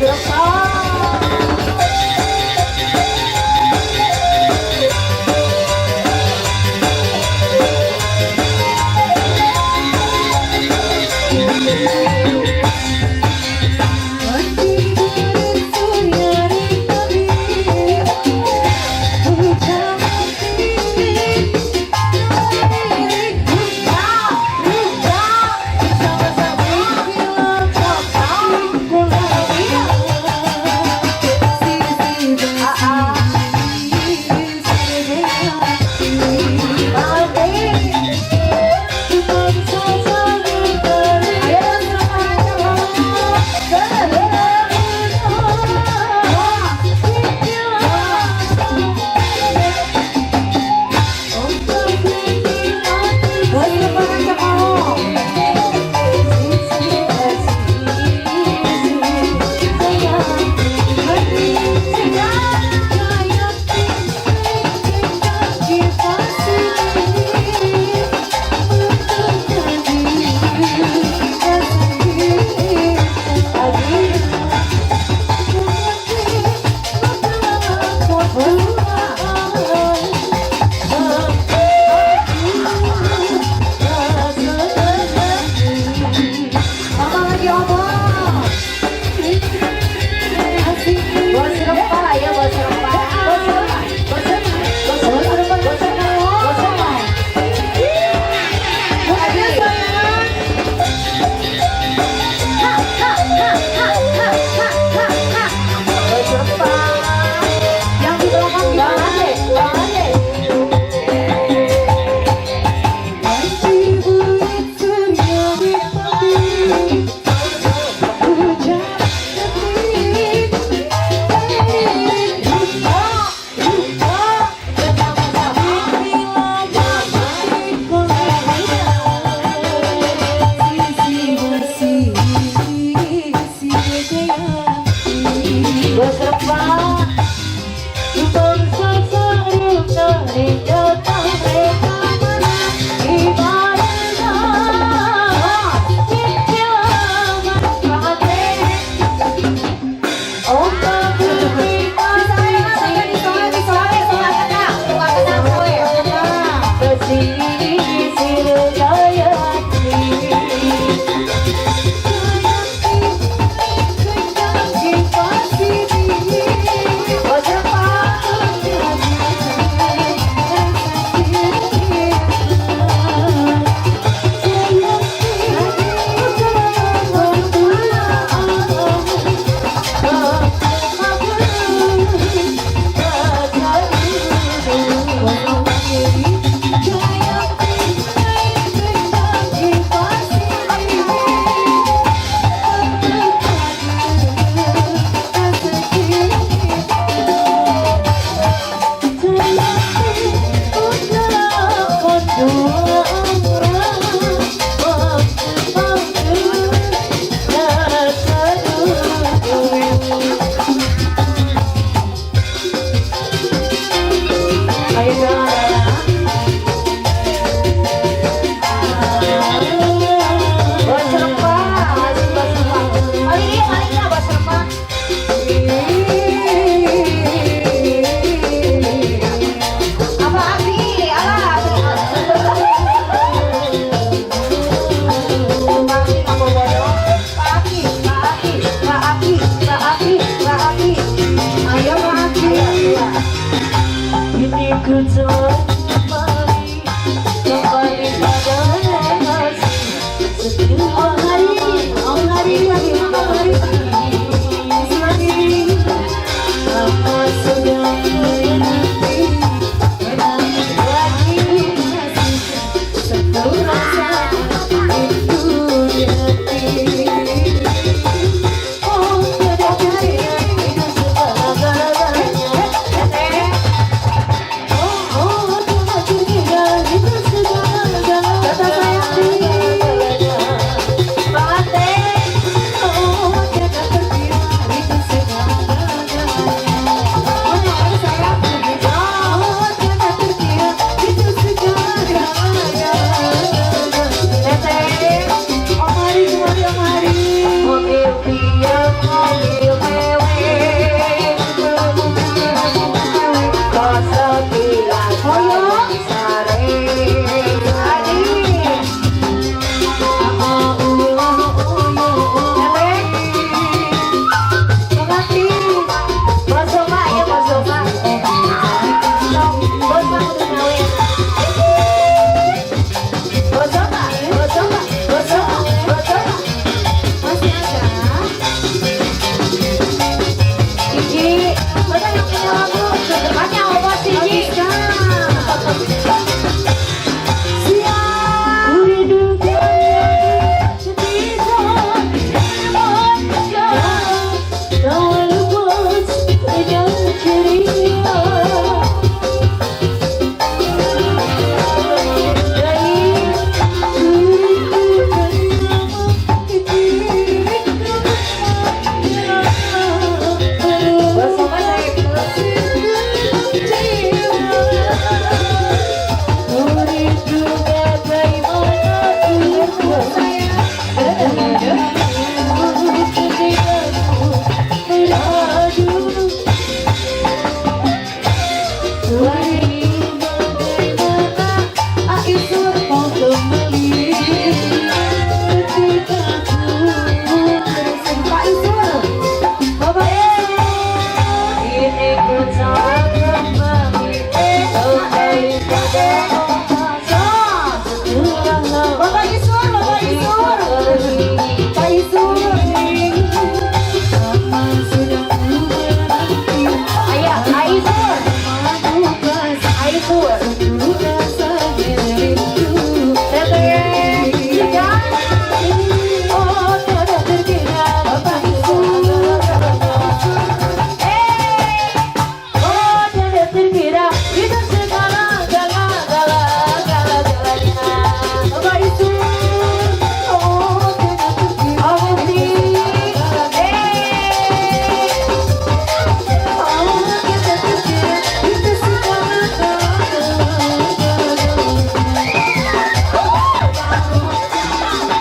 Gerak. Ayo.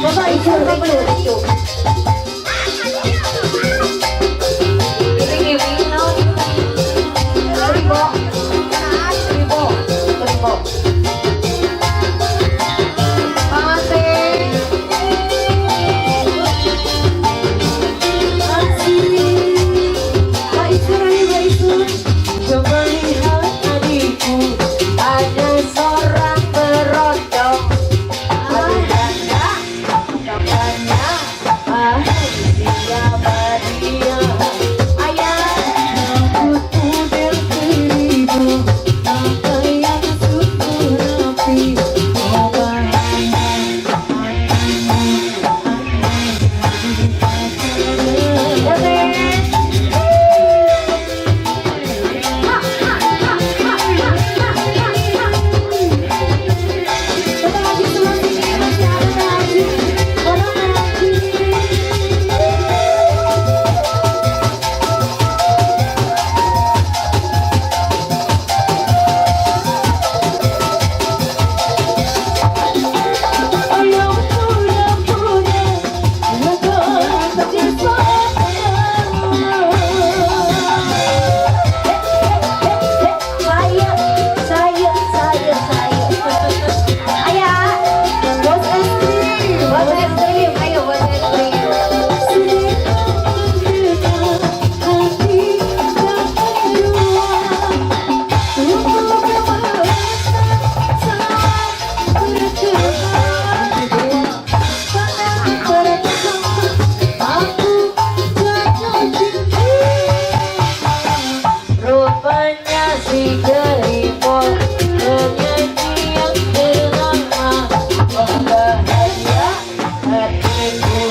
Bapak Ibu, Bapak Ibu. Iming-iming naon? Ribo. Ribo. Ribo. Mate. Pak Isur, ayo Pak Isur. Coba lihat adikku, Ada seorang berondong. Aduh janda, katanya, ah siapa dia? Ayah, Rambut model 1000, pakaian sungguh rapi. Oh bahaya, aneh, jadi pacarnya. Ya teh. Ha, ha, ha, ha, ha, ha, ha, ha. Tetap lagi sebelah sini, masih ada lagi. Orang lagi. Ayo muda-muda, lakukan sesuatu. Saya, saya, saya, saya. Ayah, Bos es krim. Bos es krim, ayo bos es krim. Hati dapat ruang untuk kemalasan saat berteman. Pada pertama aku jatuh cinta. Rupanya si Keripol penyanyi yang ternama. Membahagia hatiku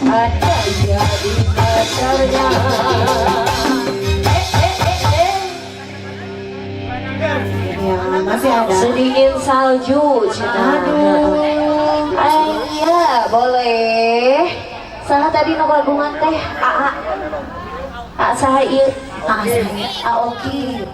ada jadi pacarnya. Eh, eh, eh, eh. Ya, masih ada. Sedingin salju, cina. Aduh. Iya, boleh. Saha tadi nu kagungan teh? Aa. A saha ieu? Ah, saya. A Oki.